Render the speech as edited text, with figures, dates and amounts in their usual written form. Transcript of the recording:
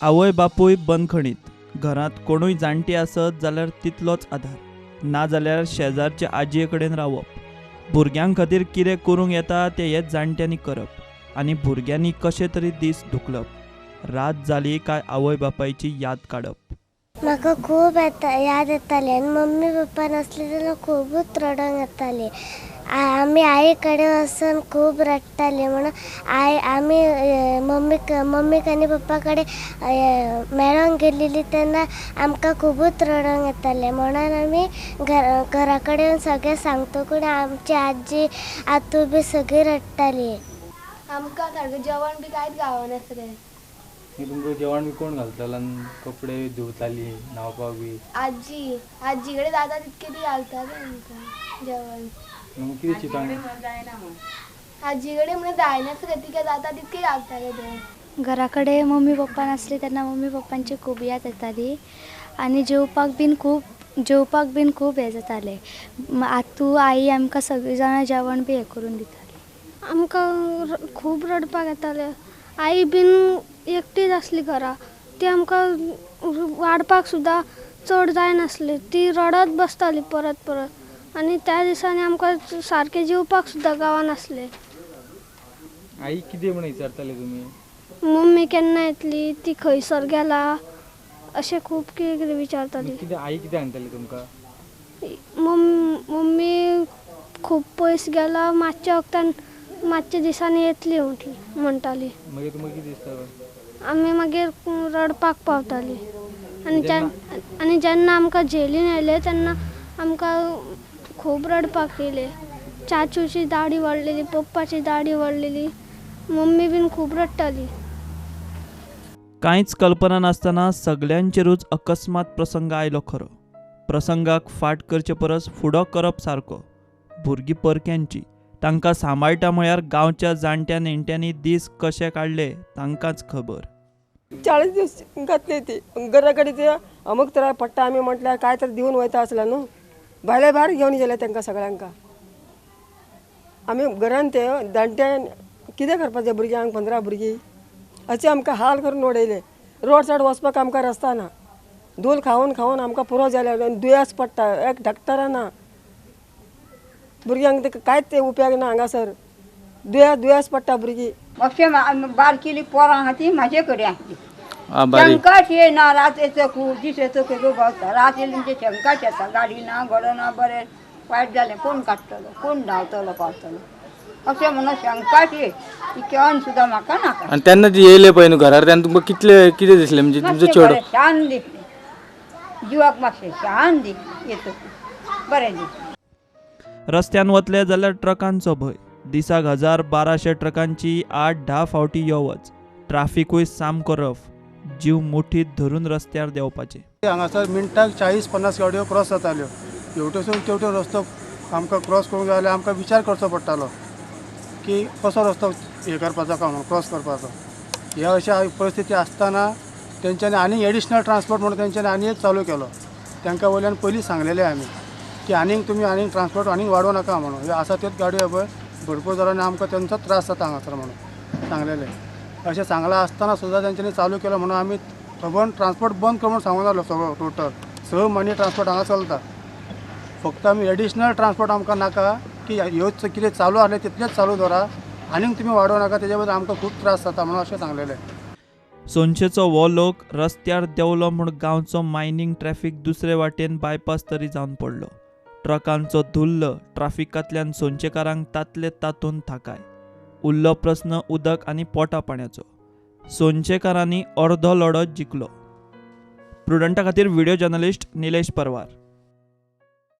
आवय बापूय बंदखणीत, घरांत कोणूय जाणटी आसत जाल्यार तितलोच आधार, ना जाल्यार शेजारचे आजये कडेन रावप। भुरग्यां खातीर कितें करूंक येता तें हेच जाणट्यांनी करप आनी भुरग्यांनी कशें तरी दीस धुकलप। रात जाली काय आवय बापायची याद काडप। म्हाका खूब याद येताली आनी मम्मी पप्पा नासली जाल्यार खुबूच रडोंक येताली। आमी आई कडेन वचून खूब रडटाली म्हणून आई आमी मम्मीक आनी पप्पा कडेन मेळोंक गेलेली तेन्ना आमकां खुबूच रडोंक येतालें। म्हणून आमी घरा कडेन सगळें सांगतकूच आमची आजी आतू बी सगळीं रडटाली। आमकां सारकें जेवण बी कांयच गावनासलें। तुमकां जेवण बी कोण घालतालो? कपडे धुवताली, न्हांवपाक बी? आजी, आजी कडेन जाता तितकें ती घालताली आमकां जेवण। कितें चिंतता? आजी कडेन म्हणून जायनासलें, तिका जाता तितकें घालतालें तें। घरा कडेन मम्मी पप्पा नासली तेन्ना मम्मी पप्पांची खूब याद येताली आनी जेवपाक बीन खूब हें जातालें। आतू आई आमकां सगळीं जाणां जेवण बी हें करून दिताली। आमकां खूब रडपाक येतालें। आई बीन एकटीच आसली घरा, ती आमकां वाडपाक सुद्दां चड जायनासली, ती रडत बसताली परत परत आनी त्या दिसांनी आमकां सारकें जेवपाक सुद्दां गावनासलें। आई कितें म्हण विचारताले तुमी? मम्मी केन्ना येतली, ती खंयसर गेला, अशें खूब कितें कितें विचारताली। कितें आई कितें सांगताली तुमकां? मम्मी खूब पयस गेला, मातशे वखदान मातशे दिसांनी येतली म्हणटाली। मागीर तुमकां कितें दिसता? आमी मागीर रडपाक पावताली। आनी जेन्ना आमकां झेलीन येयले तेन्ना आमकां खूब रडपाक येयलें। चाचूची दाडी वाडलेली, पप्पाची दाडी वाडलेली, मम्मी बीन खूब रडटाली। कांयच कल्पना नासतना सगल्यांचेरूच अकस्मात प्रसंग आयलो खरो। प्रसंगाक फाट करचे परस फुडो करप सारको। भुरगीं परक्यांची, तांकां सांबाळटा म्हळ्यार गांवच्या जाणट्या नेणट्यांनी दीस कशे काडले तांकांच खबर। 40 दीस घातली ती घरा कडेन, ते अमूक तरा पडटा आमी म्हटल्यार काय तर दिवन वयता आसला न्हू, भायले भायर घेवन गेले तांकां सगळ्यांक। आमी घरान ते जाणट्यान कितें करपाचें भुरग्यांक, 15 भुरगीं अशें आमकां हाल करून उडयले। रोड सायड वचपाक आमकां रस्ता ना, धूल खावन खावन आमकां पुरो जालें, दुयेंस पडटा, एक डॉक्टरा ना, भुरग्यांक ते कांयच ते उपयोग ना हांगासर, दुयेंस पडटा भुरगीं। मातशें बारकेली पोरां आहा ती म्हाजे कडेन आसली, शंकाच येना, रात येतकू दीस येतकू गावता, रात येयली म्हणजे शंकाच येता, गाडी ना घोडो ना, बरें वायट जालें, कोण काडटलो, कोण धांवतलो पावतलो अशें म्हणून शंकाच ये, इतकें अन्न सुद्दां म्हाका नाका। आनी तेन्ना जी येयले पळय न्हू घरार तेन्ना तुमकां कितले कितें दिसलें? म्हणजे तुमचें चेडो शांत दिसलें, जिवाक मातशें शांत दिसलें, येतकू बरें दिसलें। रस्त्यान वतले जाल्यार ट्रकांचो भंय, दिसाक 1000-1200 ट्रकांची 8-10 फावटी यो वच, ट्राफिकूय सामको रफ, जीव मुठीत धरून रस्त्यार देंवपाचें। हांगासर मिनटाक 40-50 गाडयो क्रॉस जाताल्यो, हेवटेसून तेवटेन रस्तो आमकां क्रॉस करूंक जाय जाल्यार आमकां विचार करचो पडटालो की कसो रस्तो हे करपाचो काय म्हणून क्रॉस करपाचो। ह्या अशा परिस्थिती आसतना तेंच्यांनी आनी एडिशनल ट्रान्सपोर्ट म्हणून तेंच्यांनी आनी एक चालू केलो। तांकां वयल्यान पयलीं सांगलेलें आमी की आनीक तुमी आनीक ट्रान्सपोर्ट आनीक वाडोवं नाका म्हणून, हे आसा त्योच गाडयो पळय भरपूर जाल्यार आनी आमकां तेंचो त्रास जाता हांगासर म्हणून सांगलेलें। अशें सांगलां आसतना सुद्दां तेंच्यांनी चालू केलो म्हणून आमी थबन ट्रान्सपोर्ट बंद कर म्हणून सांगून जालो। सगळो टोटल 6 म्हयने ट्रान्सपोर्ट हांगा चलता, फक्त आमी एडिशनल ट्रान्सपोर्ट आमकां नाका की ह्यो कितें चालू आसलें तितलेंच चालू दवरा, आनीक तुमी वाडोवं नाका, तेजे बद्दल आमकां खूब त्रास जाता म्हणून अशें सांगलेलें। सोनशेचो हो लोक रस्त्यार देंवलो म्हूण गांवचो मायनींग ट्रॅफिक दुसरे वाटेन बायपास तरी जावन पडलो। ट्रकांचो धुल्ल ट्राफिकांतल्यान सोनशेकारांक तातले तातून थाकाय। उरलो प्रस्न उदक आनी पोटा पाण्याचो। सोनशेकारांनी अर्दो लढो जिखलो। प्रुडंटा खातीर व्हिडियो जर्नलिस्ट निलेश परवार।